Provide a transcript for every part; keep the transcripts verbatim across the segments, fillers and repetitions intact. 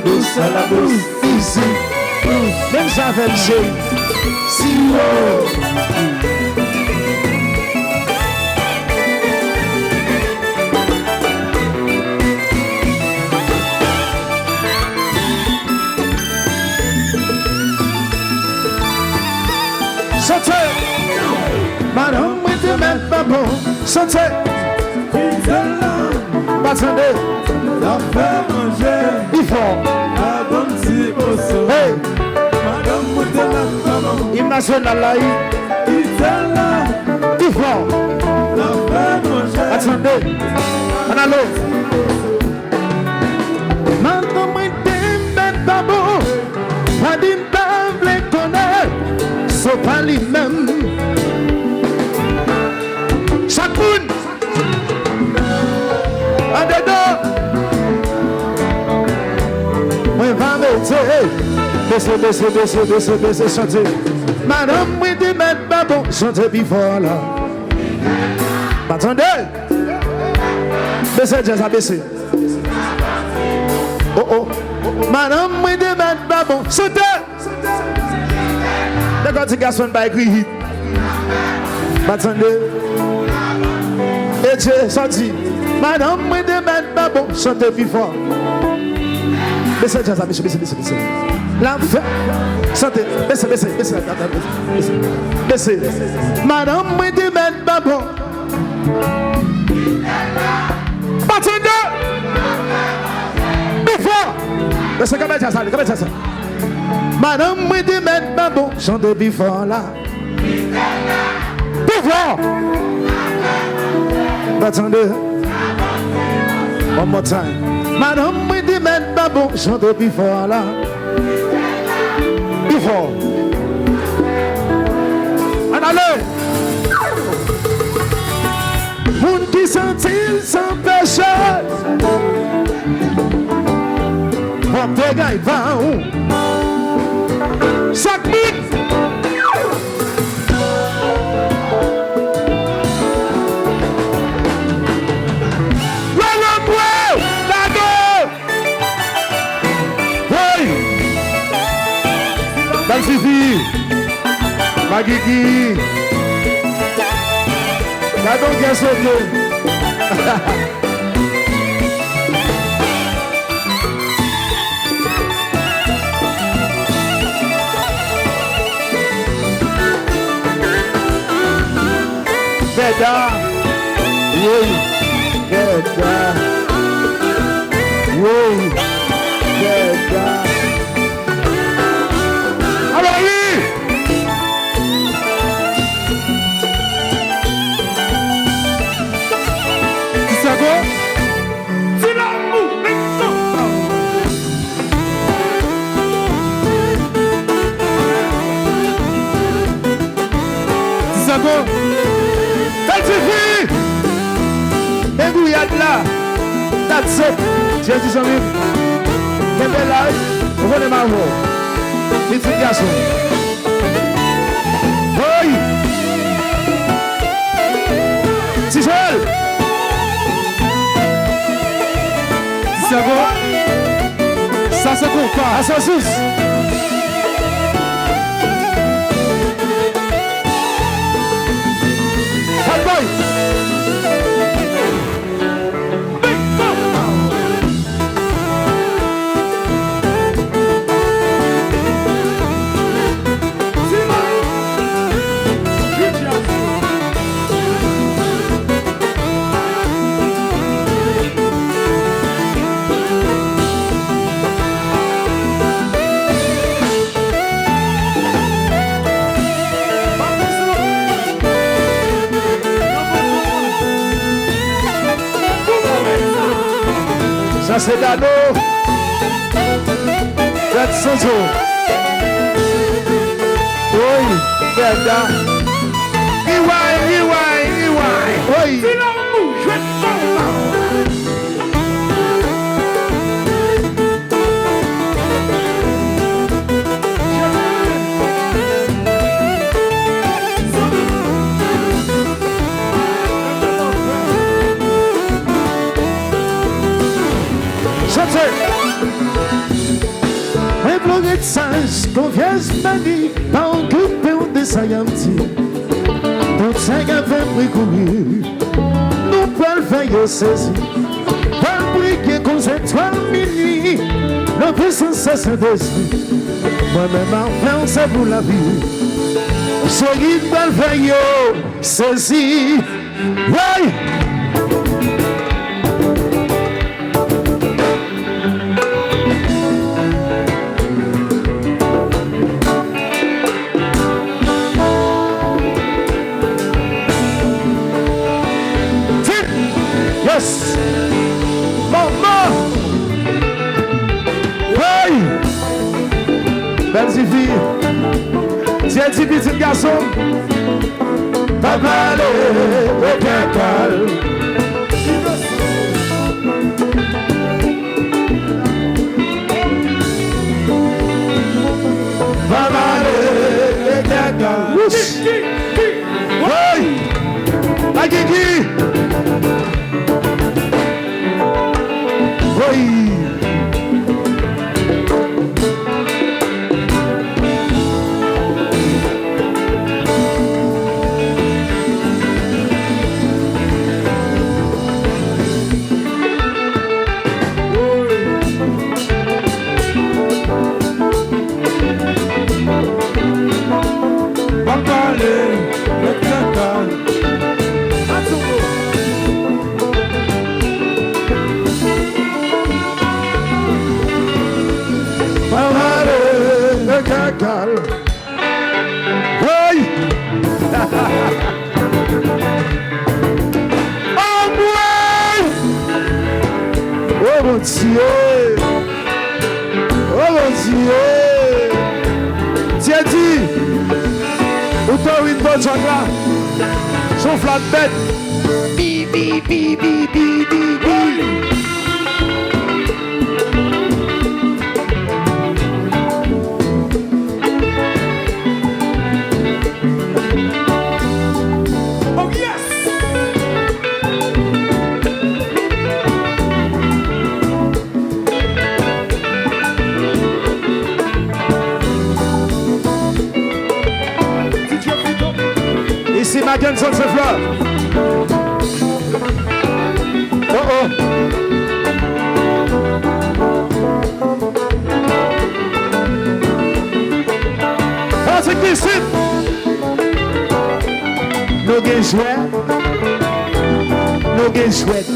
Dous, la dous, izi. Menm jan avè m, cheri. Siwo. Chante. Madanm mwen te mèt babon. Chante. Kite la. Pa tande. N ap fè manje. Pi fò. Avan m ti moso. Hey. Madanm mwen te mèt babon. Im nasyonal la, wi. Kite la. Pi fò. N ap fè manje. Pa tande. Ann ale. Madanm mwen te mèt babon. Pa di m pa vle konnen. Se pa li menm. Chak moun. Andedan. Mwen va mete. Bese, bese, bese, bese, bese, chante. Madanm mwen te mèt babon. Chante pi fò la. Pa tande. Bese djaz la, bese. Oh, oh. Madanm mwen te mèt babon. Chante. Dèkòtik gason pa ekri hit. Pa tande. Etche, sòti. Madanm mwen te mèt babon. Chante pi fò. Bese djaz la, bese, bese, bese, bese. La fè. Chante. Bese, bese, bese. Bese. Madanm mwen te mèt babon. Pa tande. Pi fò. Mesye, kanpe djaz la, kanpe djaz la. Madanm mwen te mèt babon. Chante pi fò la. Pi fò. Pa tande. One more time. Madanm mwen te mèt babon. Chante pi fò la. Pi fò. Ann ale. Moun ki santi l san peche. Pòte gay pa ou. Chak moun. Lè lòt bwè, gade. Hey! Bèl Fifi! Magiki! Gade yon kè sote! Bèda. Woy. Bèda. Woy. Bèda. Alò wi. Ti Sègo. Ti Lanmou, men non. Ti Sègo. Bèl tifi. Men gouyad la. That's it. Jezi zanmi m. Kenbe la wi. Ou konnen m avè w. Pitit gason. Woy! Ti Joel! Ti Sègo! Sa se konpa! Asosis! Bad boy! Sa se Dado. Gad Sanzo. Woy, Dada. Iway, iway, iway. Woy. Chante! Saj konfyans mani, pa okipe w de sa y ap di. Tout sa y ap fè pri kouri, nou pral fè yo sezi. Pral priye kon zètwal minui, nan pisans sa Sentespri. Mwen menm avè w se pou lavi. Seri pral fè yo sezi. Woy! Yes! Manman! Woy! Bèl tifi. Teddy pitit gason. Pa pale de kakal. Pa pale de kakal. Woy! Akiki! Woy! Pa pale de kakal. Pa pale de kakal. Hey! Anmwey! Oh Bondye! Oh Bondye! Teddy! Ou te win Dodjak la? Se yon flatbèt. Bi, bi, bi, bi, bi, bi, bi. Oh yes! Isi Mackenson Sefla. Oh oh. Patrick Lissit. Nou gen jwèt. Nou gen jwèt.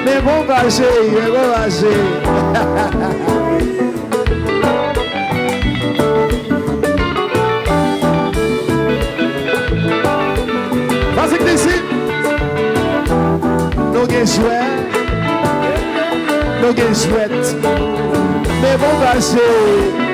Men bon pa cheri, men bon pa cheri. Patrick Lissit. Nou gen jwèt. Nou gen jwèt. Men bon pa cheri.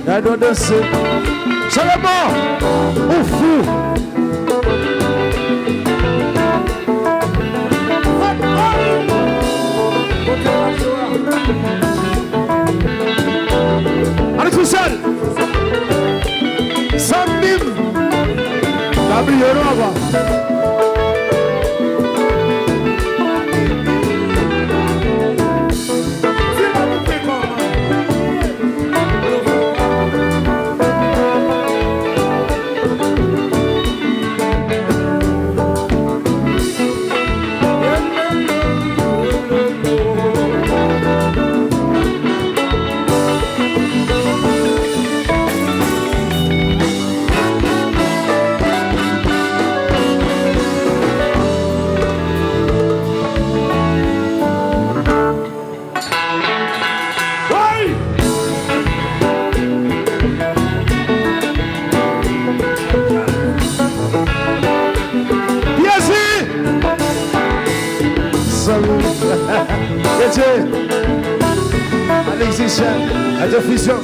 Gade yon danse. Solomon, ou fou. Alex Michel. Sa m di m. Pa bliye non, papa. Adye. Alexis Jean, Adye Fusion.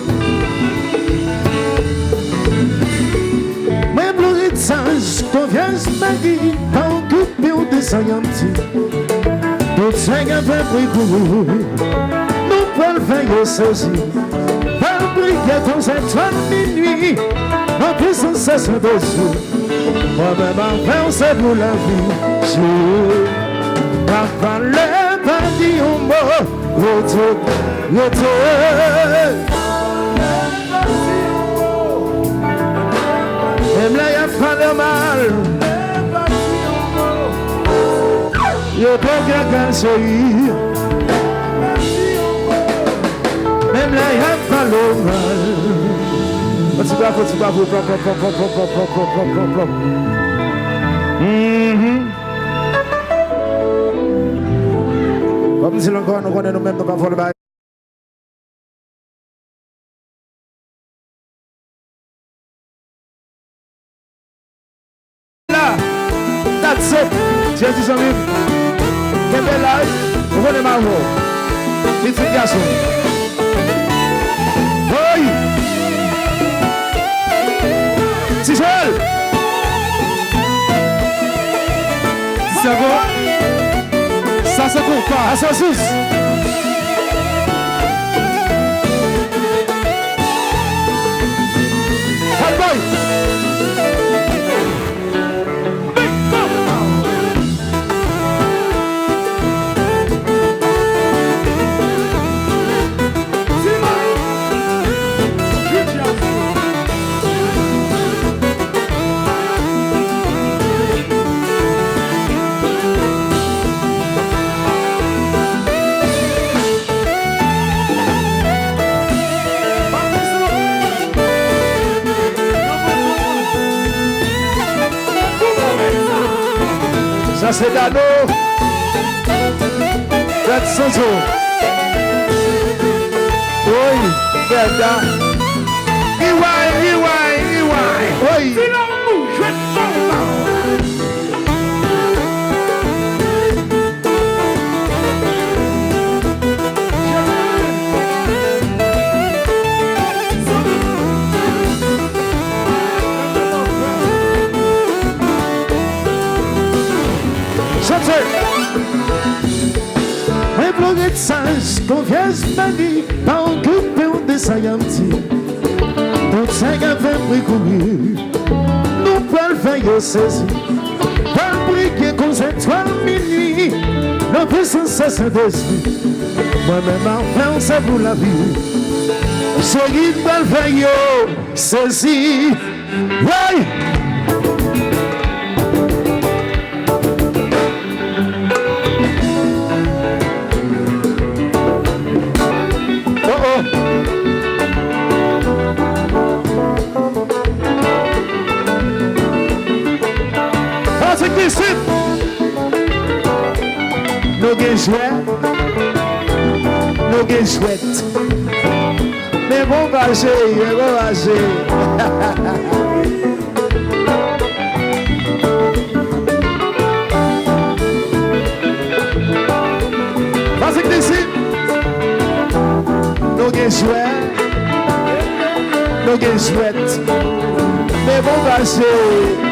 Mwen plore saj, konfyans magi, pa okipe w de sa y ap di. Tout sa y ap fè pri kouri, nou pral fè yo sezi. Pral priye kon zètwal minui, nan prezans Sentespri. Mwen menm avè w se pou lavi. Si w pa pale, pa di yon mo, rete, rete. Menm lè y ap pale w mal, yo poko ka cheri. Menm lè y ap pale w mal. Yon ti bravo, ti bravo, plop, plop, plop. Mhm. Ban m di l ankò, nou konnen nou menm, nou pa vòlè bagay. La, that's it. Jezi zanmi m. Kenbe la, wi. Ou konnen m avè w. Pitit gason. Woy! Ti Joel! Ti Sèvo! Sa se konpa. Asosis! Hot boy! Sa se Dado. Tèt Sanzo. Woy, Fèda. Iway, iway, iway. Woy. Chante! Mwen plore saj, konfyans magi, pa okipe w de sa y ap di. Tout sa y ap fè pri kouri, nou pral fè yo sezi. Pral priye kon zètwal minui, nan prezans Sentespri. Mwen menm avè w se pou lavi. Cheri, pral fè yo sezi. Woy! Oh, oh. Patrick Disip! Nou gen jwèt. Nou gen jwèt. Men bon pa cheri, men bon pa cheri. Patrick Disip, nou gen jwèt, nou gen jwèt. Men bon pa cheri.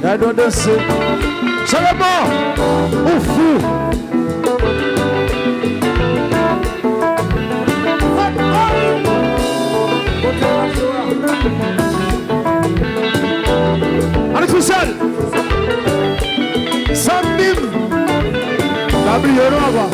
Gade yon danse. Solomon, ou fou. Alex Michel. Sa m di m. Pa bliye non, papa.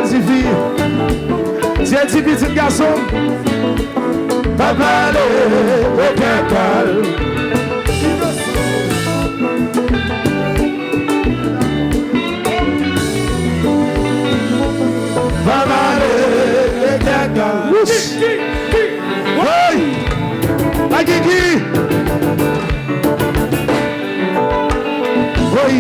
Ti fi, ti, ti pitit gason, pa pale de kaka l. Pa pale de kaka l. Wouch! Woy! Agigi! Woy!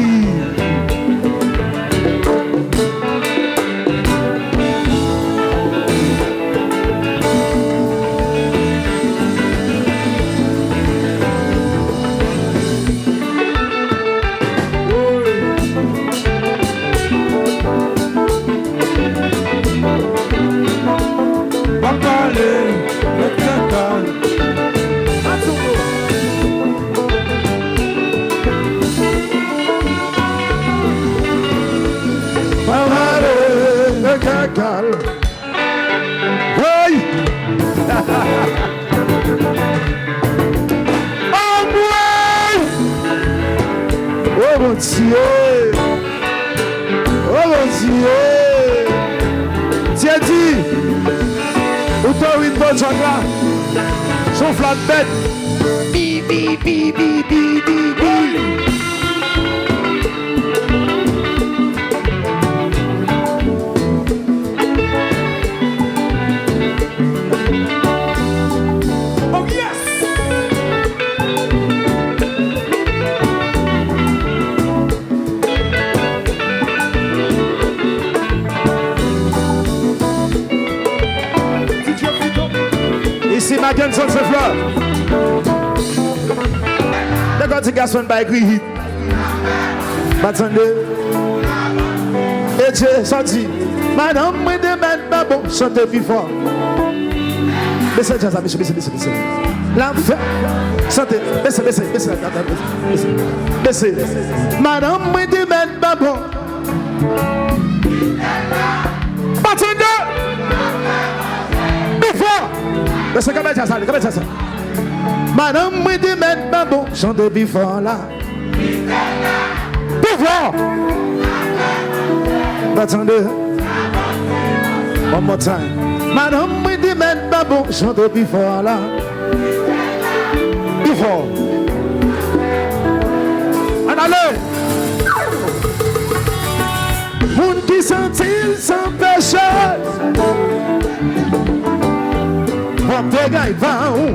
Pa pale, met tèt kal. Pa pale, met tèt kal. Hey! Anmwey! O Bondye! O Bondye! Tye di, ou te win Bojack la. Se yon flatbèt. Bi, bi, bi, bi, bi, bi, bi. Oh yes! Isi Makenson se flè. Nèg ti gason bay gri hit. Pa tande. Etche, sa w di? Madanm mwen te mèt pa bon, chante pi fò. Bese djaz la, mesye, bese, bese, bese. La fè. Chante, bese, bese, bese, bese, bese. Bese. Madanm mwen te mèt pa bon. Pa tande. Pi fò. Bese, kanpe djaz la, kanpe djaz la. Madanm mwen te mèt pa bon, chante pi fò la. Pi fò! Pa tande. One more time. Madanm mwen te mèt pa bon, chante pi fò la. Pi fò. Ann ale! Moun ki santi l san peche. Pòp te gay pa ou.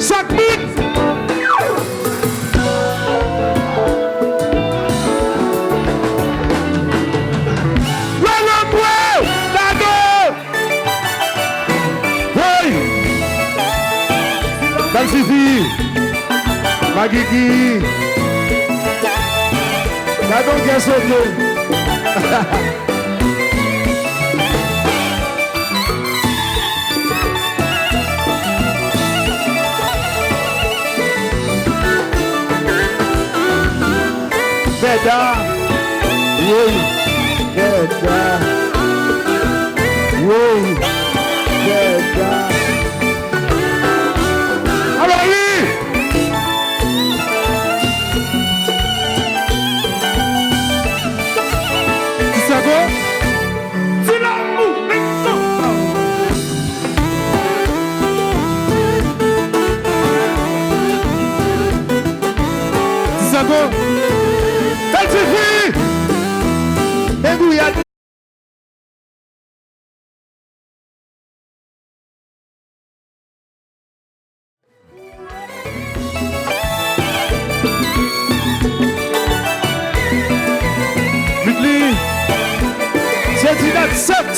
Chak moun. Lè lòt bwè, gade. Hey! Bèl Fifi! Magigi! Gade yon kè sote! Vèda! Woy! Vèda! Woy! Vèda! Alò wi! Ti Sago? Ti Lanmou, men non! Ti Sago! Bèl ti fi! Men gouyad! Lit li, se di dat sèt.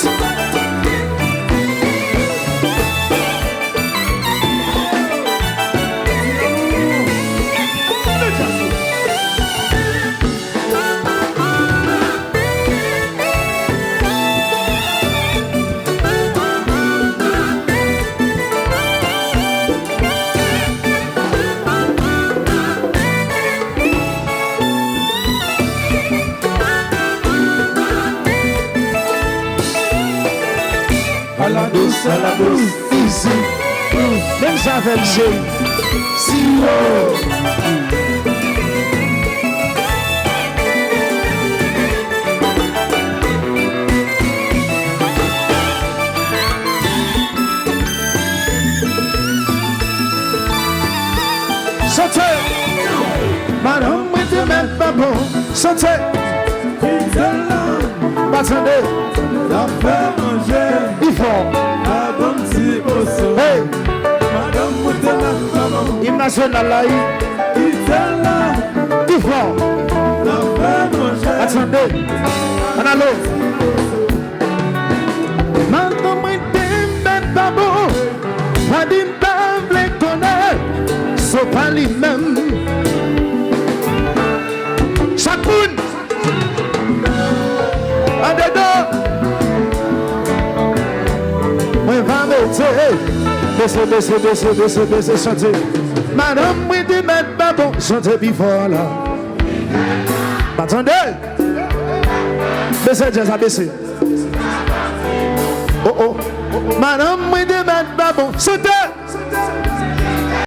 À la douce, à la douce, easy. Menm jan avè m, cheri. Siwo. pa bon, chante. Kite l la. Pa tande. L ap fè manje. Pi fò. Pa banm ti moso. Hey. Madanm mwen te mèt pa bon. Im nasyonal la, wi. Kite l la. Pi fò. L ap fè manje. Pa tande. Ann ale. Madanm mwen te mèt pa bon. Pa di m pa vle konnen. Se pa li menm. Chak moun. Andedan. Mwen va mete. Bese, bese, bese, bese, bese, chante. Madanm mwen te mèt pa bon. Chante pi fò la. Pa tande. Bese djaz la, bese. Oh, oh. Madanm mwen te mèt pa bon. Chante.